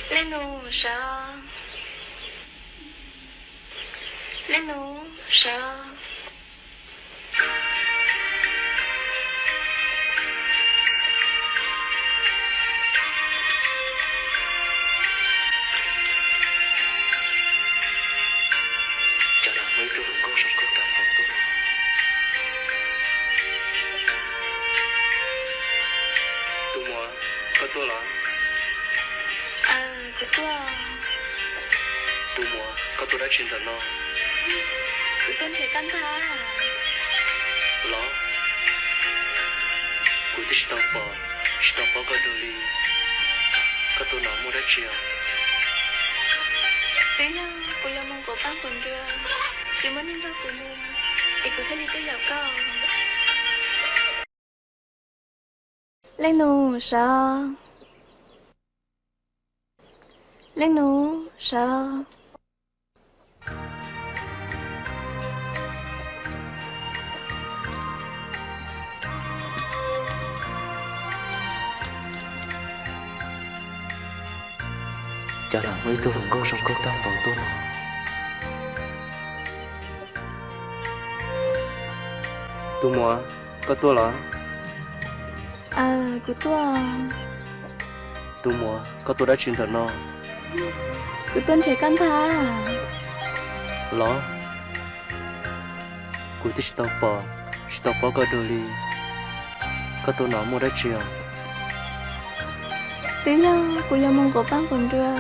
Leej nus sawv. Leej nus sawv. Cas lam muaj ib tug hluas nkauj zoo nkauj tag npaum tuaj no. Tus muam, koj tuaj los? Kuv tuaj. Tus muam, koj tuaj dab tsi ntawm no? Kuv tuaj nrhiav koj ntag. Los, kuv twb tsis tau pom, tsis tau paub koj dua li. Koj tuaj no muaj dab tsi os? Twb yog kuv yuav mus nquas paj nquas nruas, tsis muaj neeg nrog kuv mus, es kuv thiaj li tuaj yaum koj. Leej nus sawv. Leej nus sawv. Cas lam muaj ib tug hluas nkauj zoo nkauj tag npaum tuaj no. Tus muam, koj tuaj los? Aws, kuv tuaj. Tus muam, koj tuaj dab tsi ntawm no? Kuv tuaj nrhiav koj ntag. Los, kuv twb tsis tau pom, tsis tau paub koj dua li. Koj tuaj no muaj dab tsi os? Twb yog kuv yuav mus nquas paj nquas nruas,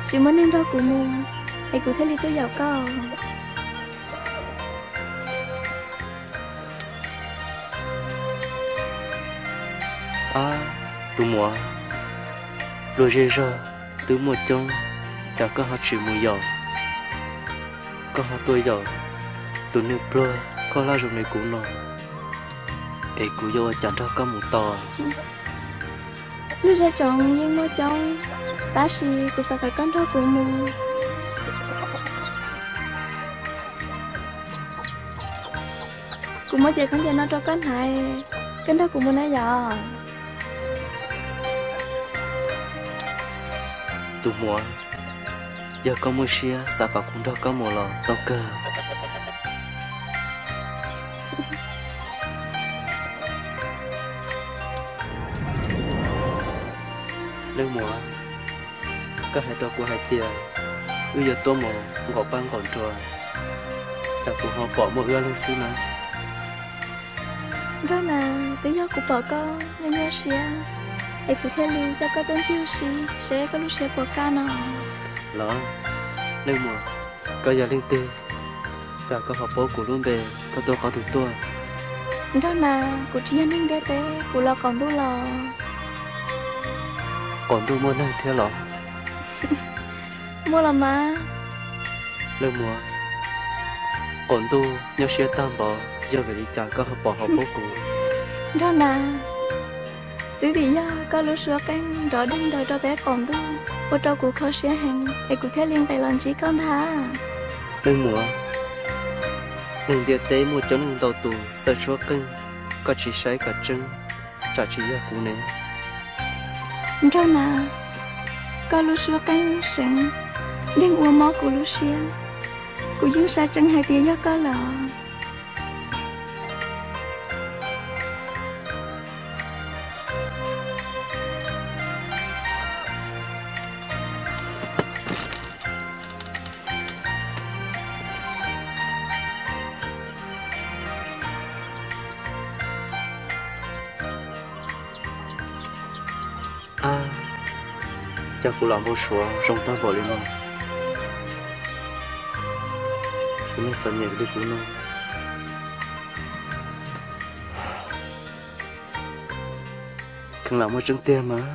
tsis muaj neeg nrog kuv mus, es kuv thiaj li tuaj yaum koj. Ab, tus muam, luag zej zog twb muaj coob, cas koj ho tsis mus yaum? Koj ho tuaj yaum tus neeg pluag khaub hlab zoo li kuv no, es kuv yuav ua cas nrog koj mus tau? Lub zej tsoom yeej muaj coob, tab sis kuv xav kom koj nrog kuv mus. Kuv muab cev khaub ncaws no rau koj hnav, koj nrog kuv mus na yom? Tus muam, yog koj muaj siab xav kom kuv nrog koj mus los tau kawg. Leej muam, koj hais rau kuv hais tias wb yuav tuaj mus nqaum paj nqaum nruas, cas kuv ho pom muaj wb ob leeg xwb na? Nraug na, twb yog kuv pom koj nyuaj nyuaj siab, es kuv thiaj li coj koj tuaj ncig ua si seb koj lub siab puas kaj no. Los, leej muam, koj yog leej twg, cas koj ho paub kuv lub npe, koj tuaj qhov twg tuaj? Nraug na, kuv tsis yog neeg ntiaj teb, kuv los qaum ntuj los. Qaum ntuj muaj neeg thiab los? Muaj los mas. Leej muam, qaum ntuj nyuaj siab tag npaum, yog vim li cas koj ho pom ho paub kuv? Nraug na, twb vim yog koj lub suab qeej nrov deg ntaws rau peb qaum ntuj, ua rau kuv kho siab heev, es kuv thiaj li nqes los ntsib koj ntag. Leej muam, neeg ntiaj teb muaj coob leej ntau tus txawj suab qeej, koj tsis saib kom tseeb, tsam tsis yog kuv ne. Nraug na, koj lub suab qeej seev, yeej ua mob kuv lub siab. Kuv yeej xav tseeb hais tias yog koj lawm. Ab, cas kuv lam npau suav zoo tag npaum li no. Kuv neeg txom nyem li kuv no, kheev lam muaj tseeb tiag mas.